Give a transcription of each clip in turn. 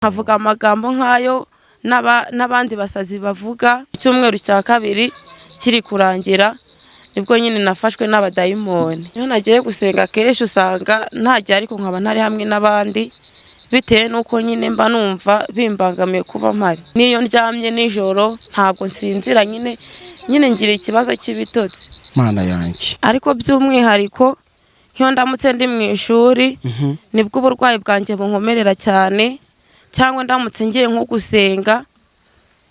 Nkavuga amagambo nk'ayo n'abandi basazi bavuga. Icyumweru cya kabiri kiri kurangira nibwo nyine nafashwe n'abadayimoni. Iyo nagiye gusenga kenshi usanga ntajya, ariko nkaba ntari hamwe n'abandi bitewe n'uko nyine mba numva bimbangamiye kuba mpari. N'iyo ndyamye nijoro ntabwo nsinzira, nyine ngira ikibazo cy'ibitotsi. Mana yanjye! Ariko by'umwihariko nk'iyo ndamutse ndi mu ishuri nibwo uburwayi bwanjye bunkomerera cyane, cyangwa ndamutse ngiye nko gusenga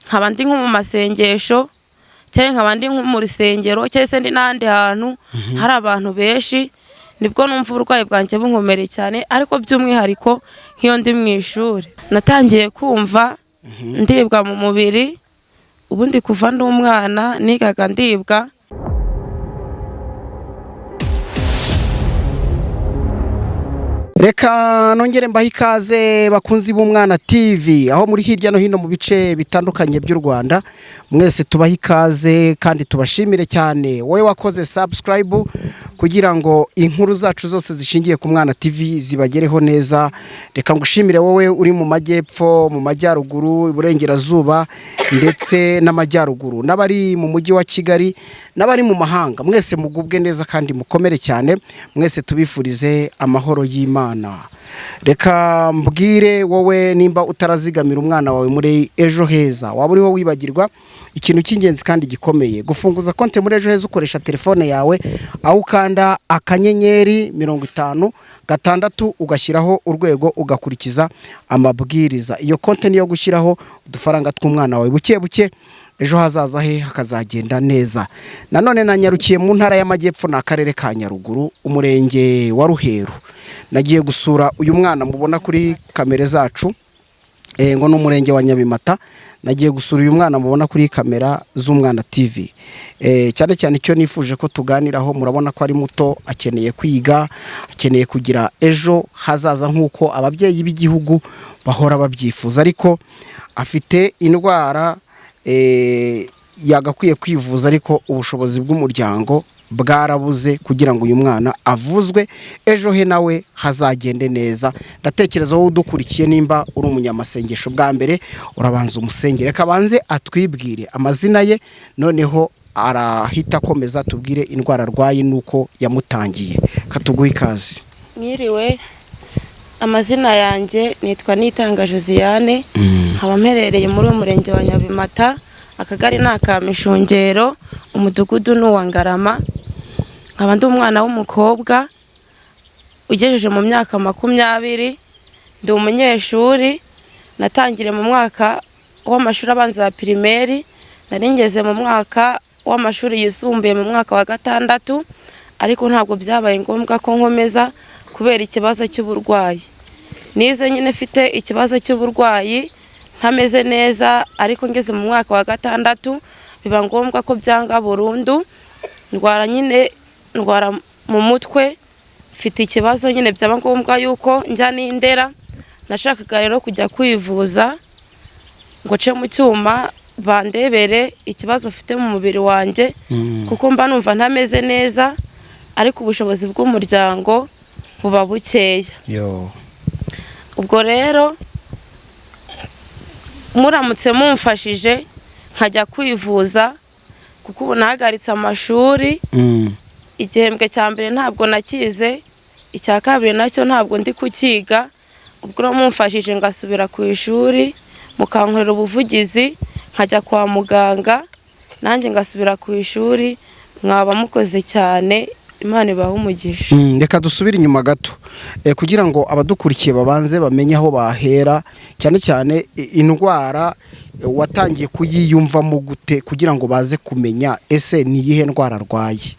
nkaba ndi nko mu masengesho, cyangwa nkaba ndi nko mu rusengero, cyangwa se ndi n'ahandi hantu hari abantu benshi, nibwo numva uburwayi bwanjye bunkomereye cyane. Ariko by'umwihariko nk'iyo ndi mu ishuri. Natangiye kumva ndibwa mu mubiri. Ubundi kuva ndi umwana nigaga ndibwa. Reka nongere mbahe ikaze, bakunzi b'Umwana TV, aho muri hirya no hino mu bice bitandukanye by'u Rwanda. Mwese tubahe ikaze kandi tubashimire cyane, wowe wakoze subscribe kugira ngo inkuru zacu zose zishingiye ku Mwana TV zibagereho neza. Reka ngushimire wowe uri mu majyepfo, mu majyaruguru, iburengerazuba ndetse n'amajyaruguru, n'abari mu mujyi wa Kigali, n'abari mu mahanga. Mwese mugubwe neza kandi mukomere cyane. Mwese tubifurize amahoro y'Imana. Reka mbwire wowe, nimba utarazigamira umwana wawe muri Ejo Heza, waba uriho wibagirwa ikintu cy'ingenzi kandi gikomeye: gufunguza konti muri Ejo Heza ukoresha telefone yawe, aho ukanda *56 ugashyiraho urwego, ugakurikiza amabwiriza. Iyo konti niyo gushyiraho udufaranga tw'umwana wawe buke buke, ejo hazaza he hakazagenda neza. Nanone nanyarukiye mu Ntara y'Amajyepfo, ni Akarere ka Nyaruguru, Umurenge wa Ruheru. Nagiye gusura uyu mwana mubona kuri kamere zacu, ngo ni Umurenge wa Nyabimata. Nagiye gusura uyu mwana mubona kuri kamera z'Umwana TV. Cyane cyane icyo nifuje ko tuganiraho, murabona ko ari muto, akeneye kwiga, akeneye kugira ejo hazaza nk'uko ababyeyi b'igihugu bahora babyifuza, ariko afite indwara yagakwiye kwivuza, ariko ubushobozi bw'umuryango bwarabuze kugira ngo uyu mwana avuzwe, ejo he nawe hazagende neza. Ndatekereza wowe udukurikiye, nimba uri umunyamasengesho, bwa mbere urabanza umusengere. Reka abanze atwibwire amazina ye, noneho arahita akomeza tubwire indwara arwaye n'uko yamutangiye. Katuguhe ikaze. Mwiriwe, amazina yanjye nitwa Nitanga Josiane, nkaba mperereye muri uyu Murenge wa Nyabimata, akagari ni aka Mishungero, umudugudu ni uwa Ngarama. Nkaba ndi umwana w'umukobwa ugejeje mu myaka 20, ndi umunyeshuri. Natangiriye mu mwaka w'amashuri abanza ya primaire, nari ngeze mu mwaka w'amashuri yisumbuye mu mwaka wa gatandatu, ariko ntabwo byabaye ngombwa ko nkomeza kubera ikibazo cy'uburwayi. Nize nyine mfite ikibazo cy'uburwayi, ntameze neza, ariko ngeze mu mwaka wa gatandatu biba ngombwa ko byanga burundu. Ndwara nyine, ndwara mu mutwe, mfite ikibazo nyine, byaba ngombwa yuko njya n'Indera. Nashakaga rero kujya kwivuza ngo nce mu cyuma bandebere ikibazo mfite mu mubiri wanjye, kuko mba numva ntameze neza, ariko ubushobozi bw'umuryango buba bukeya. Ubwo rero muramutse mumfashije nkajya kwivuza, kuko ubu nahagaritse amashuri. Igihembwe cya mbere ntabwo nakize, icya kabiri nacyo ntabwo ndi kukiga. Ubwo rero mumfashije ngasubira ku ishuri, mukankorera ubuvugizi nkajya kwa muganga nanjye ngasubira ku ishuri, mwaba mukoze cyane. Imana ibahe umugisha. Reka dusubire inyuma gato kugira ngo abadukurikiye babanze bamenye aho bahera, cyane cyane indwara watangiye kuyiyumvamo gute, kugira ngo baze kumenya ese ni iyihe ndwara arwaye.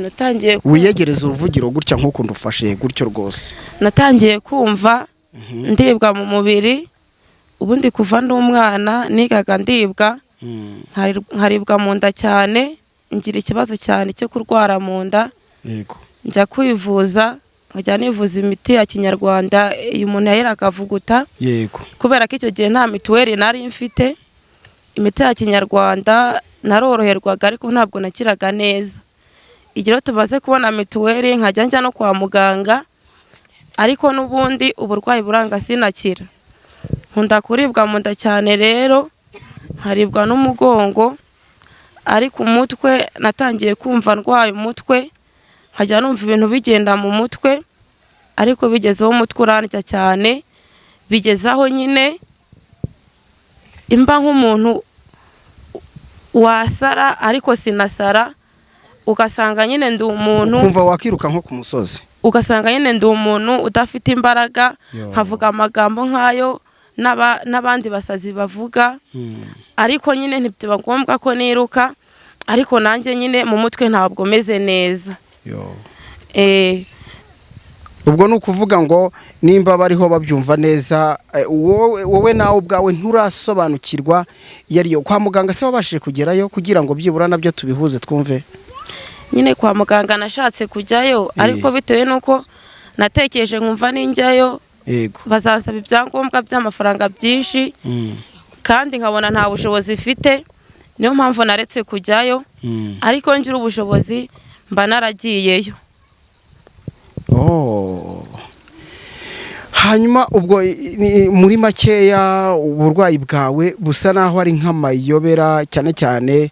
Natangiye Wiyegereza uruvugiro gutya nk'uku ndufashe gutyo rwose. Natangiye kumva ndibwa mu mubiri. Ubundi kuva ndi umwana nigaga ndibwa, nkaribwa mu nda cyane, ngira ikibazo cyane cyo kurwara mu nda. Njya kwivuza, nkajya nivuza imiti ya kinyarwanda, iyo umuntu yahera akavuguta. Kubera ko icyo gihe nta mituweli nari mfite, imiti ya kinyarwanda naroroherwaga ariko ntabwo nakiraga neza. Igihe rero tumaze kubona mituweli nkajya njya no kwa muganga, ariko n'ubundi uburwayi buranga sinakira. Nkunda kuribwa mu nda cyane rero, nkaribwa n'umugongo, ariko umutwe natangiye kumva ndwaye umutwe, nkajya numva ibintu bigenda mu mutwe, ariko bigezeho umutwe urandya cyane, bigeze aho nyine imba nk'umuntu wasara ariko sinasara, ugasanga nyine ndi umuntu Ukumva wakiruka nko ku musozi. Ugasanga nyine ndi umuntu udafite imbaraga. Yo. Nkavuga amagambo nk'ayo n'abandi basazi bavuga, ariko nyine ntibyaba ngombwa ko niruka, ariko nanjye nyine mu mutwe ntabwo meze neza. Yo. Ubwo ni ukuvuga ngo nimba bariho babyumva neza, wowe nawe ubwawe nturasobanukirwa iyo ariyo. Kwa muganga se wabashije kugerayo kugira ngo byibura nabyo tubihuze twumve? Nyine kwa muganga nashatse kujyayo, ariko bitewe n'uko natekereje nkumva ninjyayo bazansaba ibyangombwa by'amafaranga byinshi, kandi nkabona nta bushobozi mfite, niyo mpamvu naretse kujyayo. Ariko ngira ubushobozi mba naragiyeyo. Oh. Hanyuma ubwo muri makeya uburwayi bwawe busa naho ari nk'amayobera cyane cyane,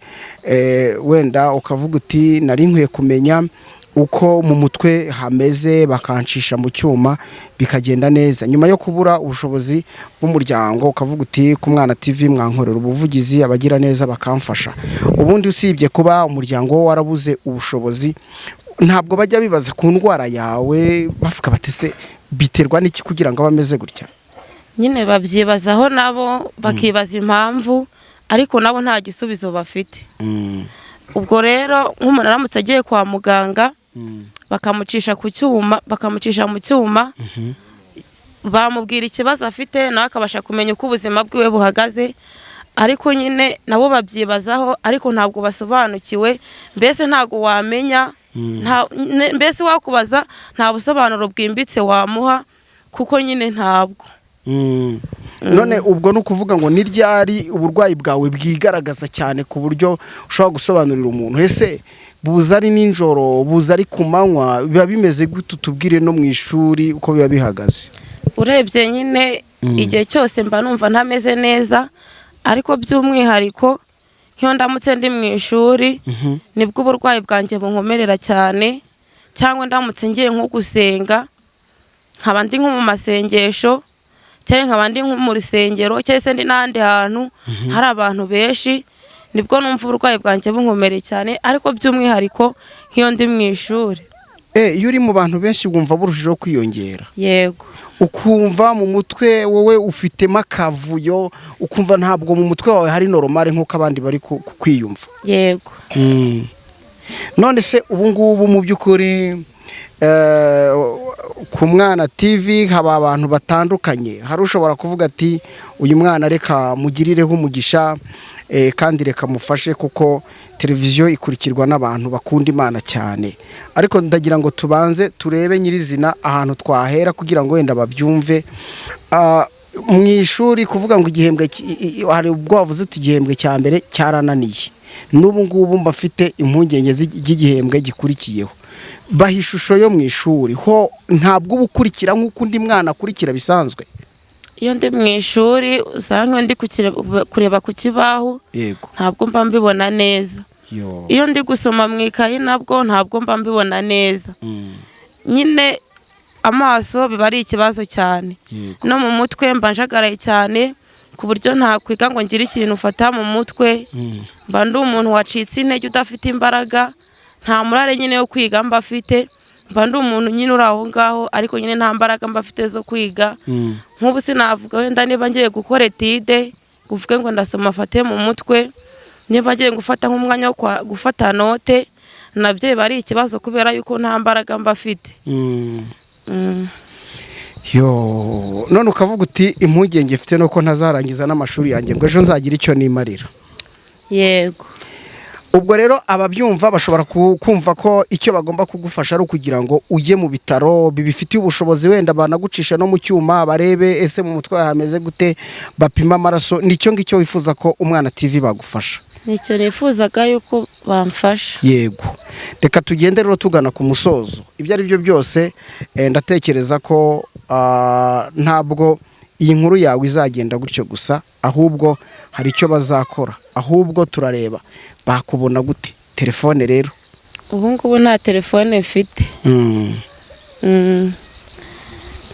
wenda ukavuga uti nari nkwiye kumenya uko mu mutwe hameze, bakancisha mu cyuma bikagenda neza. Nyuma yo kubura ubushobozi bw'umuryango, ukavuga uti ku Mwana TV mwankorera ubuvugizi, abagira neza bakamfasha. Ubundi usibye kuba umuryango wo warabuze ubushobozi, ntabwo bajya bibaza ku ndwara yawe, bavuga bati se biterwa n'iki kugira ngo abe ameze gutya? Nyine babyibazaho nabo, bakibaza impamvu, ariko nabo nta gisubizo bafite. Ubwo rero nk'umuntu aramutse agiye kwa muganga, bakamucisha ku cyuma, bakamucisha mu cyuma, bamubwira ikibazo afite, nawe akabasha kumenya uko ubuzima bwiwe buhagaze. Ariko nyine nabo babyibazaho, ariko ntabwo basobanukiwe. Mbese ntabwo wamenya, mbese wakubaza nta busobanuro bwimbitse wamuha, kuko nyine ntabwo. None ubwo ni ukuvuga ngo ni ryari uburwayi bwawe bwigaragaza cyane ku buryo ushobora gusobanurira umuntu? Ese buza ari nijoro, buza ari ku manywa, biba bimeze gute? Utubwire no mu ishuri uko biba bihagaze. Urebye nyine igihe cyose mba numva ntameze neza, ariko by'umwihariko nk'iyo ndamutse ndi mu ishuri, nibwo uburwayi bwanjye bunkomerera cyane, cyangwa ndamutse ngiye nko gusenga, nkaba ndi nko mu masengesho, cyangwa nkaba ndi nko mu rusengero, cyangwa se ndi n'ahandi hantu hari abantu benshi, nibwo numva uburwayi bwanjye bunkomereye cyane, ariko by'umwihariko nk'iyo ndi mu ishuri. Iyo uri mu bantu benshi wumva burushijeho kwiyongera? Yego. Ukumva mu mutwe wowe ufitemo akavuyo, ukumva ntabwo mu mutwe wawe hari normal nk'uko abandi bari kwiyumva? Yego. None se ubu ngubu mu by'ukuri, ku Mwana TV haba abantu batandukanye, hari ushobora kuvuga ati uyu mwana reka mugirireho umugisha, kandi reka mufashe, kuko televiziyo ikurikirwa n'abantu bakunda Imana cyane. Ariko ndagira ngo tubanze turebe nyirizina ahantu twahera kugira ngo wenda babyumve. Mu ishuri, kuvuga ngo igihembwe hari ubwo wavuze uti igihembwe cya mbere cyarananiye, n'ubu ngubu mba mfite impungenge z'igihembwe gikurikiyeho. Baha ishusho yo mu ishuri ho, ntabwo uba ukurikira nk'uko undi mwana akurikira bisanzwe? Iyo ndi mu ishuri usanga ndi kureba ku kibaho, ntabwo mba mbibona neza. Yo. Iyo ndi gusoma mu ikayi nabwo ntabwo mba mbibona neza. Nyine amaso biba ari ikibazo cyane. No mu mutwe mba njagaraye cyane, ku buryo ntakwiga ngo ngire ikintu ufata mu mutwe. Mba ndi umuntu wacitse intege, udafite imbaraga, nta murare nyine wo kwiga mba afite. Mba ndi umuntu nyine uri aho ngaho, ariko nyine nta mbaraga mba afite zo kwiga. Nk'ubu sinavuga wenda niba ngiye gukora étude ngo uvuge ngo ndasoma afate mu mutwe. Niba ngiye gufata nk'umwanya wo gufata note, nabyo biba ari ikibazo kubera yuko nta mbaraga mba afite. Yo, none ukavuga uti impungenge mfite nuko ntazarangiza n'amashuri yanjye ngo ejo nzagire icyo nimarira? Yego. Ubwo rero ababyumva bashobora kumva ko icyo bagomba kugufasha ari ukugira ngo ujye mu bitaro bibifitiye ubushobozi, wenda banagucisha no mu cyuma, barebe ese mu mutwe wawe hameze gute, bapima amaraso. Nicyo ngicyo wifuza ko Umwana TV bagufasha? Nicyo nifuzaga yuko bamfasha. Yego, reka tugende rero tugana ku musozo. Ibyo ari byo byose, ndatekereza ko ntabwo iyi nkuru yawe izagenda gutyo gusa, ahubwo hari icyo bazakora. Ahubwo turareba bakubona gute. Telefone rero? Ubu ngubu nta telefone mfite.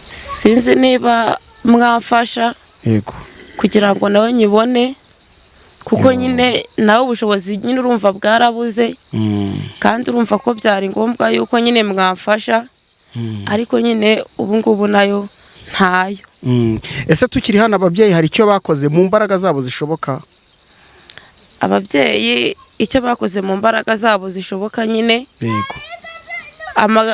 Sinzi niba mwamfasha kugira ngo nawe nyibone, kuko nyine nawe ubushobozi nyine urumva bwarabuze, kandi urumva ko byari ngombwa yuko nyine mwamfasha, ariko nyine ubu ngubu nayo ntayo. Ese tukiri hano, ababyeyi hari icyo bakoze mu mbaraga zabo zishoboka? Ababyeyi icyo bakoze mu mbaraga zabo zishoboka nyine,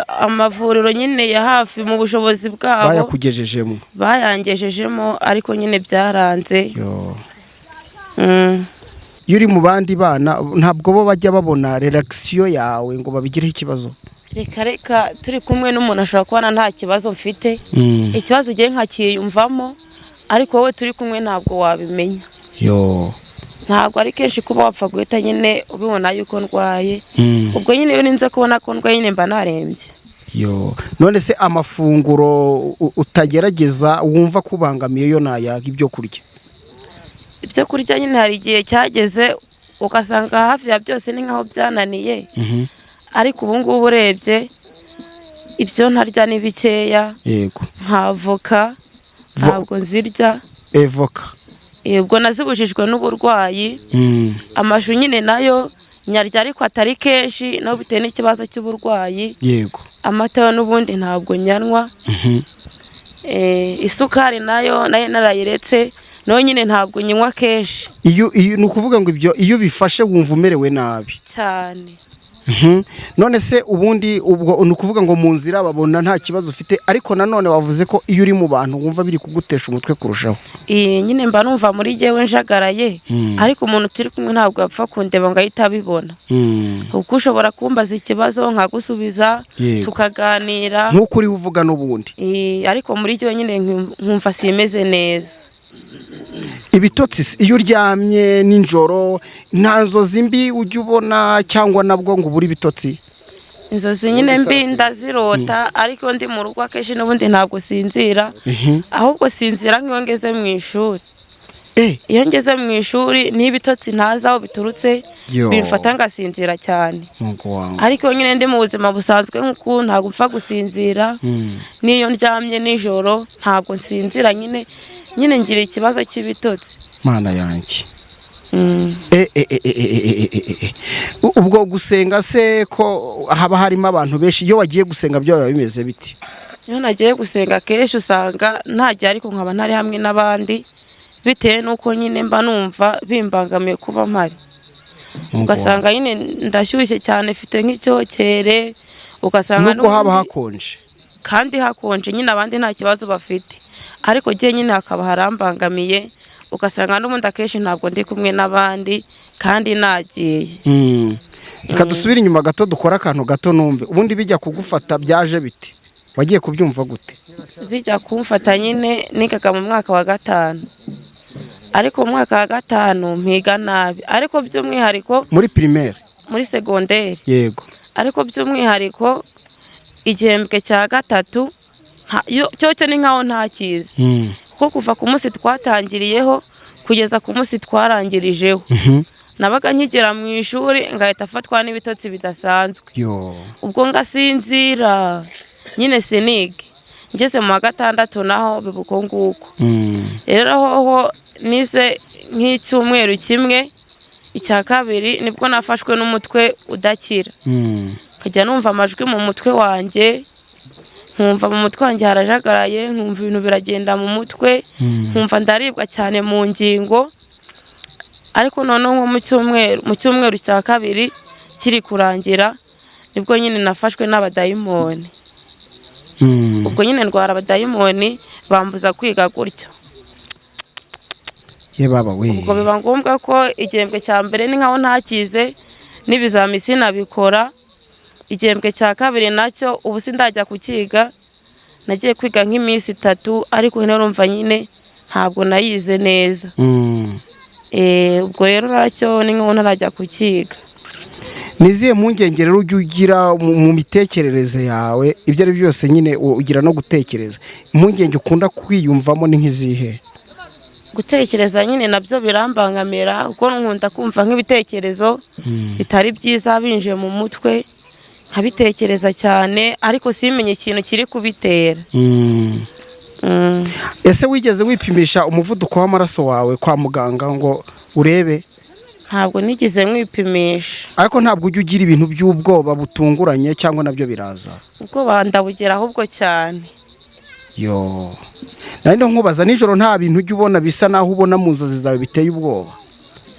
amavuriro nyine ya hafi mu bushobozi bwabo Bayakugejejemo? Bayangejejemo, ariko nyine byaranze. Yo. Iyo uri mu bandi bana, ntabwo bo bajya babona réaction yawe ngo babigireho ikibazo? Reka reka, turi kumwe n'umuntu ashobora kubona nta kibazo mfite, ikibazo ugiye nkakiyumvamo, ariko wowe turi kumwe ntabwo wabimenya. Yo. Ntabwo ari kenshi kuba wapfa guhita nyine ubibona yuko ndwaye. Ubwo nyine iyo ninze kubona ko ndwaye, nyine mba narembye. Yo, none se amafunguro utagerageza wumva kubangamiye yo nayaga, ibyo kurya? Ibyo kurya nyine hari igihe cyageze ugasanga hafi ya byose ni nkaho byananiye, ariko ubu ngubu urebye ibyo ntarya ni bikeya. Nka avoka ntabwo nzirya. Evoka? Ubwo nazibujijwe n'uburwayi. Amashu nyine nayo nyarya, ariko atari kenshi, naho bitewe n'ikibazo cy'uburwayi. Amata yo n'ubundi ntabwo nyanywa. Isukari nayo narayiretse, nayo nyine ntabwo nyinywa kenshi. Iyo ni ukuvuga ngo ibyo iyo ubifashe wumva umerewe nabi? Cyane. None se ubundi ubwo ni ukuvuga ngo mu nzira babona nta kibazo ufite, ariko nanone wavuze ko iyo uri mu bantu wumva biri kugutesha umutwe kurushaho? Nyine mba numva muri jyewe njagaraye, ariko umuntu turi kumwe ntabwo yapfa kundeba ngo ahite abibona, kuko ushobora kumbaza ikibazo nkagusubiza, tukaganira. Nk'uko uri uvuga n'ubundi. Ariko muri jyewe nyine nkumva simeze neza. Ibitotsi se, iyo uryamye nijoro nta nzozi mbi ujya ubona, cyangwa nabwo ngo ubure ibitotsi? Inzozi nyine mbi ndazirota, ariko ndi mu rugo akenshi n'ubundi ntabwo sinzira, ahubwo sinzira nk'iyo ngeze mu ishuri. Iyo ngeze mu ishuri n'ibitotsi ntazi aho biturutse Yo. bimfata ngasinzira cyane. Mungu wangu. Ariko nyine ndi mu buzima busanzwe nk'uku ntabwo mpfa gusinzira. N'iyo ndyamye nijoro ntabwo nsinzira, nyine ngira ikibazo cy'ibitotsi. Mana yanjye! E, e, e, e, e, e, e, e, e, e. Ubwo gusenga se, ko haba harimo abantu benshi, iyo wagiye gusenga byo biba bimeze biti? Iyo nagiye gusenga kenshi usanga ntajya, ariko nkaba ntari hamwe n'abandi, bitewe n'uko nyine mba numva bimbangamiye kuba mpari. Mungu. Ugasanga nyine ndashyushye cyane, mfite nk'icyokere, ugasanga Nubwo haba n'ubundi- hakonje? Kandi hakonje nyine, abandi nta kibazo bafite, ariko jye nyine hakaba harambangamiye, ugasanga n'ubundi akenshi ntabwo ndi kumwe n'abandi kandi nagiye. Reka dusubire inyuma gato, dukore akantu gato numve. Ubundi bijya kugufata byaje bite? Wagiye kubyumva gute? Bijya kumfata nyine nigaga mu mwaka wa gatanu, ariko mu mwaka wa gatanu mpiga nabi, ariko by'umwihariko Muri primaire? Muri segonderi. Ariko by'umwihariko igihembwe cya gatatu cyo ni nkaho ntakizi, kuko kuva ku munsi twatangiriyeho kugeza ku munsi twarangirijeho, nabaga nkigera mu ishuri ngahita afatwa n'ibitotsi bidasanzwe. Yo. Ubwo ngasinzira nyine sinige. Ngeze mu wa gatandatu naho biba uko nguko. Rero hoho nize nk'icyumweru kimwe, icya kabiri nibwo nafashwe n'umutwe udakira, nkajya numva amajwi mu mutwe wanjye, nkumva mu mutwe wanjye harajagaraye, nkumva ibintu biragenda mu mutwe, nkumva ndaribwa cyane mu ngingo. Ariko noneho nko mu cyumweru cya kabiri kiri kurangira nibwo nyine nafashwe n'abadayimoni. Ubwo nyine ndwara abadayimoni bambuza kwiga gutyo. Ye baba we! Ubwo biba ngombwa ko igihembwe cya mbere ni nkaho ntakize, n'ibizami sinabikora. Igihembwe cya kabiri nacyo ubu sindajya kukiga, nagiye kwiga nk'iminsi 3, ariko urumva nyine ntabwo nayize neza. Ubwo rero nacyo ni nkaho ntarajya kukiga. Ni izihe mpungenge rero ujya ugira mu mitekerereze yawe? Ibyo ari byo byose nyine ugira no gutekereza, impungenge ukunda kwiyumvamo ni nk'izihe? Gutekereza nyine nabyo birambangamira, kuko nkunda kumva nk'ibitekerezo bitari byiza binjiye mu mutwe, nkabitekereza cyane, ariko simenye ikintu kiri kubitera. Ese wigeze wipimisha umuvuduko w'amaraso wawe kwa muganga ngo urebe? Ntabwo nigeze mwipimisha. Ariko ntabwo ujya ugira ibintu by'ubwoba butunguranye, cyangwa nabyo biraza? Ubwoba ndabugira ahubwo cyane. Yo, nari nkubaza, nijoro nta bintu ujya ubona bisa naho ubona mu nzozi zawe biteye ubwoba?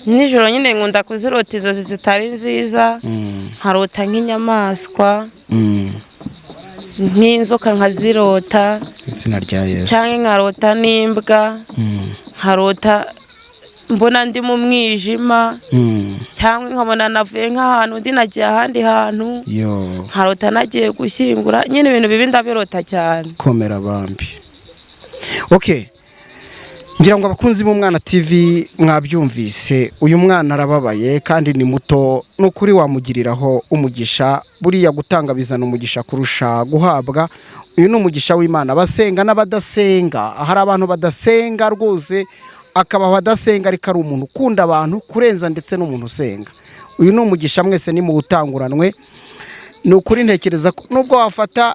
Nijoro nyine nkunda kuzirota inzozi zitari nziza, nkarota nk'inyamaswa, nk'inzoka nkazirota. Izina rya Yesu. Cyangwa nkarota n'imbwa, nkarota mbona ndi mu mwijima, cyangwa nkabona navuye nk'ahantu undi nagiye ahandi hantu. Yo. Nkarota nagiye gushyingura, nyine ibintu bibi ndabirota cyane. Komera bambi. Okay, ngira ngo abakunzi b'Umwana TV mwabyumvise, uyu mwana arababaye kandi ni muto. Ni ukuri wamugiriraho umugisha. Buriya gutanga bizana umugisha kurusha guhabwa. Uyu ni umugisha w'Imana. Abasenga n'abadasenga, hari abantu badasenga rwose, akaba adasenga ariko ari umuntu ukunda abantu kurenza ndetse n'umuntu usenga. Uyu ni umugisha, mwese ni mu utanguranwe. Ni ukuri ntekereza ko nubwo wafata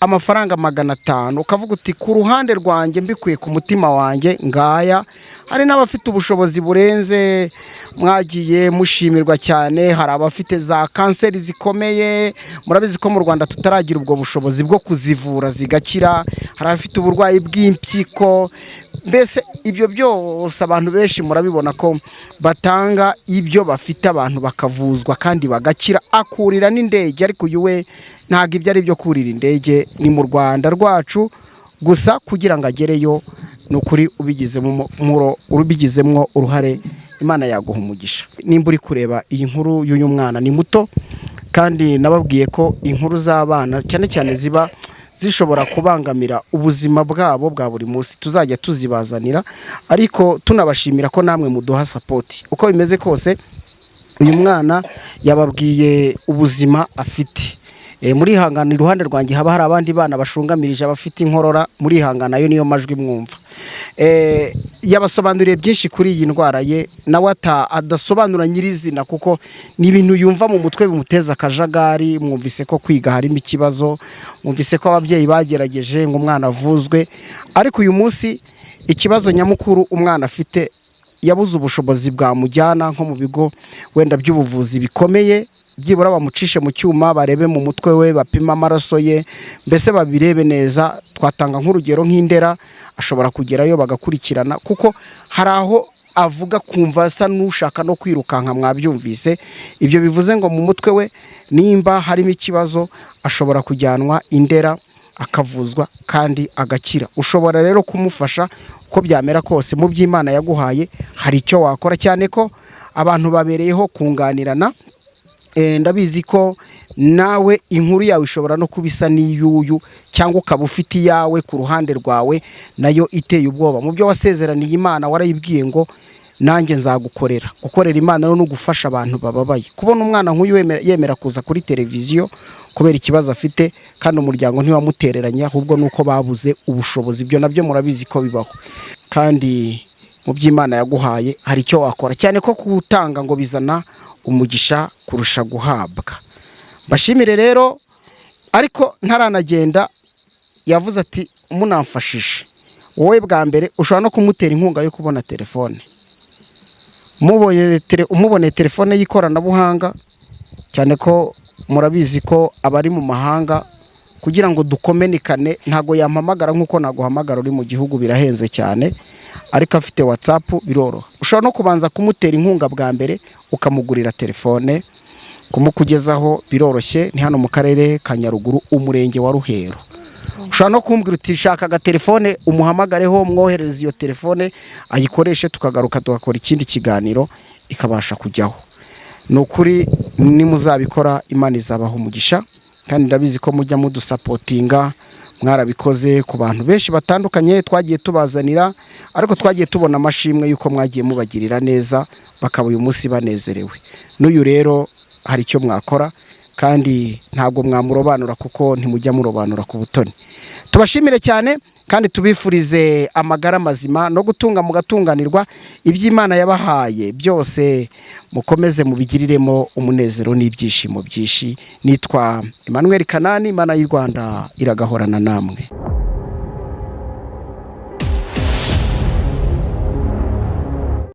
amafaranga 500 ukavuga uti: "Ku ruhande rwanjye, mbikuye ku mutima wanjye, ngaya." Hari n'abafite ubushobozi burenze, mwagiye mushimirwa cyane. Hari abafite za kanseri zikomeye, murabizi ko mu Rwanda tutaragira ubwo bushobozi bwo kuzivura zigakira. Hari abafite uburwayi bw'impyiko, mbese ibyo byose abantu benshi murabibona ko batanga ibyo bafite, abantu bakavuzwa kandi bagakira, akurira n'indege. Ariko uyu we ntabwo ibyo ari byo kurira indege, ni mu Rwanda rwacu gusa kugira ngo agereyo. Ni ukuri ubigizemo uruhare, Imana yaguha umugisha. Nimba uri kureba iyi nkuru y'uyu mwana, ni muto, kandi nababwiye ko inkuru z'abana cyane cyane ziba zishobora kubangamira ubuzima bwabo bwa buri munsi, tuzajya tuzibazanira, ariko tunabashimira ko namwe muduha support. Uko bimeze kose, uyu mwana yababwiye ubuzima afite. Murihangana, iruhande rwanjye haba hari abandi bana bashungamirije, abafite inkorora, murihangana, ayo niyo majwi mwumva. Yabasobanuriye byinshi kuri iyi ndwara ye, nawe adasobanura nyirizina, kuko ni ibintu yumva mu mutwe bimuteza akajagari. Mwumvise ko kwiga harimo ikibazo, mwumvise ko ababyeyi bagerageje ngo umwana avuzwe, ariko uyu munsi ikibazo nyamukuru umwana afite, yabuze ubushobozi bwamujyana nko mu bigo wenda by'ubuvuzi bikomeye, byibura bamucishe mu cyuma, barebe mu mutwe we, bapime amaraso ye, mbese babirebe neza. Twatanga nk'urugero nk'Indera, ashobora kugerayo bagakurikirana, kuko hari aho avuga kumva asa n'ushaka no kwirukanka, mwabyumvise. Ibyo bivuze ngo mu mutwe we nimba harimo ikibazo, ashobora kujyanwa Indera akavuzwa kandi agakira. Ushobora rero kumufasha uko byamera kose, mu by'Imana yaguhaye hari icyo wakora, cyane ko abantu babereyeho kunganirana. Ndabizi ko nawe inkuru yawe ishobora no kuba isa n'iy'uyu, cyangwa ukaba ufite iyawe ku ruhande rwawe nayo iteye ubwoba. Mu byo wasezeraniye Imana, warayibwiye ngo: "Nanjye nzagukorera." Gukorera Imana no gufasha abantu bababaye. Kubona umwana nk'uyu yemera kuza kuri televiziyo kubera ikibazo afite, kandi umuryango ntiwamutereranye, ahubwo nuko babuze ubushobozi, ibyo nabyo murabizi ko bibaho. Kandi mu by'Imana yaguhaye hari icyo wakora, cyane ko kuwutanga ngo bizana umugisha kurusha guhabwa. Mbashimire rero, ariko ntaranagenda yavuze ati: "Munamfashije." Wowe bwa mbere ushobora no kumutera inkunga yo kubona telefone. Umuboneye telefone y'ikoranabuhanga, cyane ko murabizi ko abari mu mahanga, kugira ngo dukomenikane, ntabwo yampamagara nk'uko naguhamagara uri mu gihugu, birahenze cyane, ariko afite WhatsApp biroroha. Ushobora no kubanza kumutera inkunga bwa mbere ukamugurira telefone. Kumukugezaho biroroshye, ni hano mu karere ka Nyaruguru, umurenge wa Ruhero. Ushobora no kumbwira uti: "Shaka agatelefone," umuhamagareho, mwoherereze iyo telefone ayikoreshe, tukagaruka tugakora ikindi kiganiro ikabasha kujyaho. Ni ukuri nimuzabikora, Imana izabaha umugisha, kandi ndabizi ko mujya mudusupportinga, mwarabikoze ku bantu benshi batandukanye twagiye tubazanira, ariko twagiye tubona amashimwe y'uko mwagiye mubagirira neza, bakaba uyu munsi banezerewe. N'uyu rero hari icyo mwakora, kandi ntabwo mwamurobanura kuko ntimujya murobanura ku butoni. Tubashimire cyane kandi tubifurize amagara mazima no gutunga mugatunganirwa. Iby'Imana yabahaye byose mukomeze mubigiriremo umunezero n'ibyishimo byinshi. Nitwa Emmanuel Kanani. Imana y'u Rwanda iragahorana namwe.